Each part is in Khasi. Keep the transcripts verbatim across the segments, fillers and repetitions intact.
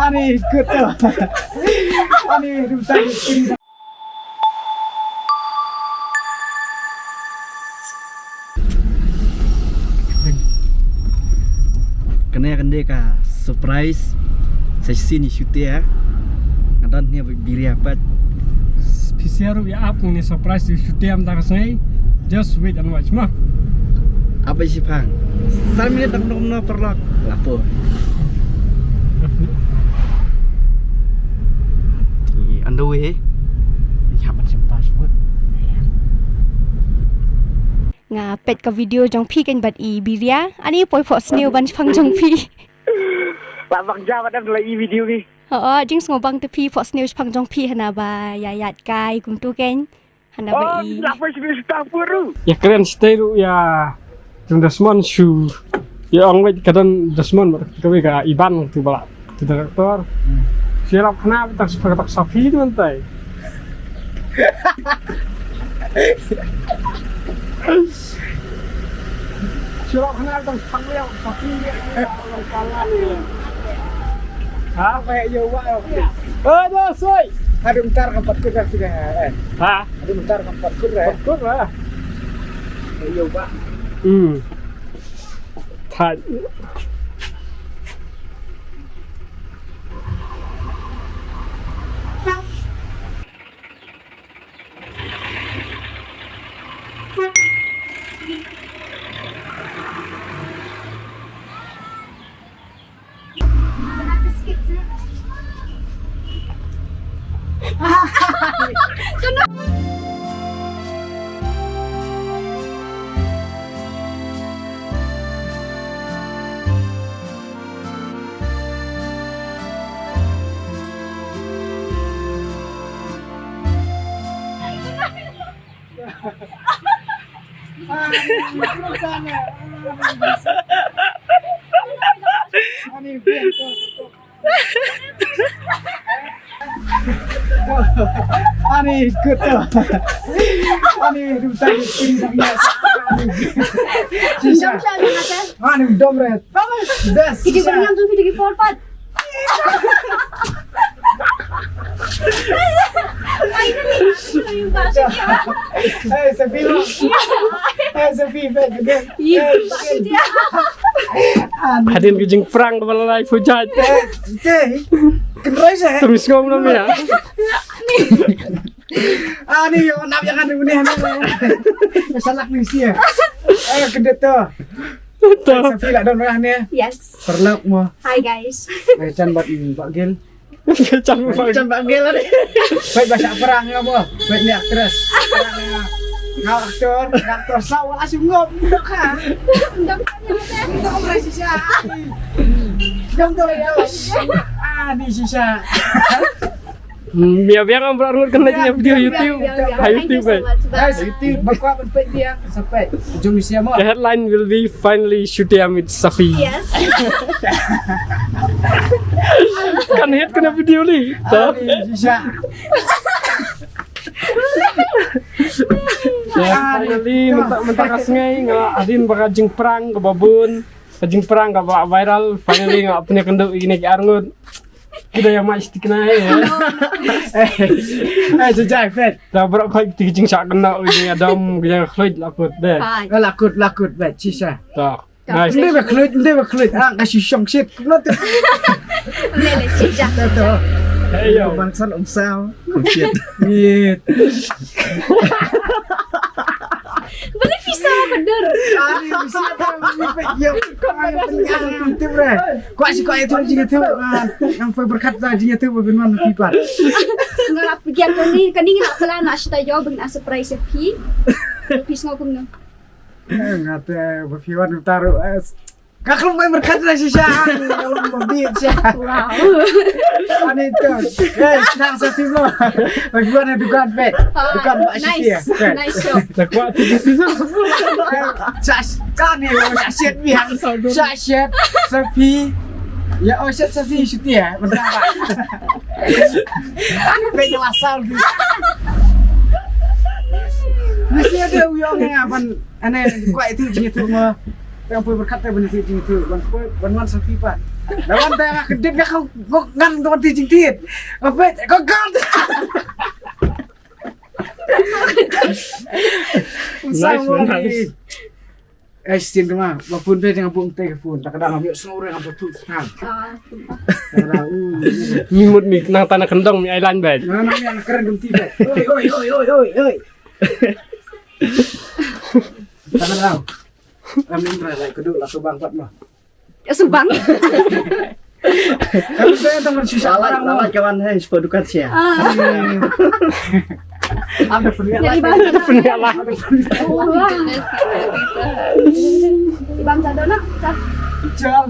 Ani good to. Ani dum tadi. Kane kan dei ka surprise sa shisien ïa Shutia. Nga don hangne bad Biria pat. Phi sngewthuh ïa ap ne surprise ïa Shutia mynta ka sngi. Just wait and watch mo. Ap ba shiphang. San minit dang dang no paralok. Lapo. On the way. Ïa ban shim passport. Nga peit ka video jong phi kein bad i Biria. Ani poi phohsniew ban shaphang jong phi. Lah bang ja bad em la i video ngi. Ho, jingsngewbang te phi phohsniew shaphang jong phi hana ba ïa ïaid kai kumtu kein. Hana ba Oh, i. Lah poi sini staff puru. Ïa kren stay ruh ïa. Jong Desmond shu. Ïa ong wei ka don Desmond bad kawei ka Iban tu bala. Tu director. Shu lap khana bad tak shu tak sapi tu mantai. Shu lap khana bad tak sapi. Ha? Apa ya, ya, wa, ya. Eh, dah, soi. Ada bentar kan pat kut dah, eh. Ha? Ada bentar kan pat kut dah. Pat kut lah. Ya, wa. Hmm. Thait. Ani good to. Ani dum tadi. Ani dum re. Best. Kita beri yang tu video report pat. Hey, Safi. Hey, Safi, back again. Hadien ka jingprank kaba la lai pujat. Te, te. Kynroi sa. Tumi sngom na mia. Ani yo nap yang ada ni ni. Salak ni sia. Eh, kedeta. Safi lah don mah ni. Yes. Paralok mo. Hi guys. Mai chan bad Bak Gil. Chan bad Bak Gil. Peit ba shah prank nga mo. Peit ni aktris. Nga aktor, nga aktor sa wala shu ngop. Dok ha. Dok ha. Dok ha shisha. Dok ha. Ah, ni shisha. Mia biang am berar ngut kena jingïa video YouTube. Ha YouTube eh. Guys, YouTube bakwa ban peit biang sampai jong Malaysia mo. The headline will be finally Shutia meets Safi. Yes. Kan hit kena video ni. Tah. Shisha. Finally mynta mynta ka sngi nga hadien ba ka jingprank kaba bun. Ka jingprank kaba viral finally nga pynïakynduh ïa kine ki arngut. Kita yang mai stick na eh. Eh, sejak pet. Dah berak koi kita jingshah kena ujung adam kita khluit lakut deh. Lakut lakut pet sisa. Dah. Nice. Mesti ba khluit, mesti ba khluit. Ah, kasih shong shit. Kumno tu? Lele sejak. Dah tu. Hey yo. Bangsan umsal. Kumshit. Shit. Beli visa bener. Ani visa tu ni pek yo. Kau yang penting tim re. Kau si kau itu jing itu. Yang pay berkat dah jing itu bagaimana pipa. Ngap pergi aku ni kani ngap pelan nak cerita yo bagi nak surprise ya pi. Pi semua aku menang. Ngate ba phi wan taru. Ka khlem bai merkhat na shisha. Ka khlem ba bit sha. Wow. Ani tu. Eh, senang sa sih lo. Bagi mana dukan bet. Dukan ba shisha. Nice show. Takwa tu shisha. Sha kani lo sha shit biang. Sha shit. Safi. Ya oh shit Safi shuti ya. Bentar. Ani bet la sal. Mesti ada uyong yang apa? Ane kwah itu jing itu mo. Tang poi berkat te bani ti jing ti ban poi ban wan sapi pat. Lawan te nga kedit nga kau kau ngan tu ti jing ti. Apa kau kau. Nice, nice. Eh, stin kema, ba pun te jangan pun te pun. Tak ada ngambil semua orang apa tu sekarang. Tak ada. Uh. Mi mut mi nang tana kendong mi island bed. Nah, nah, yang keren dum ti bed. Oi, oi, oi, oi, oi, oi. Tak ada. Kami ni lah kedua lah subang pat mah. Ya subang. Kami saya teman susah. Lalai, lalai kawan hai, sepuluh dukat sia. Ada punya. Jadi bang. Ada punya lah. Wah. Ibang jado nak. Jal.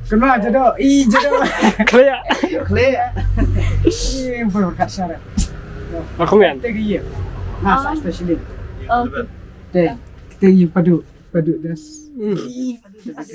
Kena jado. I jado. Clear. Clear. Ih, baru kat syarat. Aku men. Tegi ya. Nah, especially. Oh. Teh, tegi padu, padu das. Ih, padu das.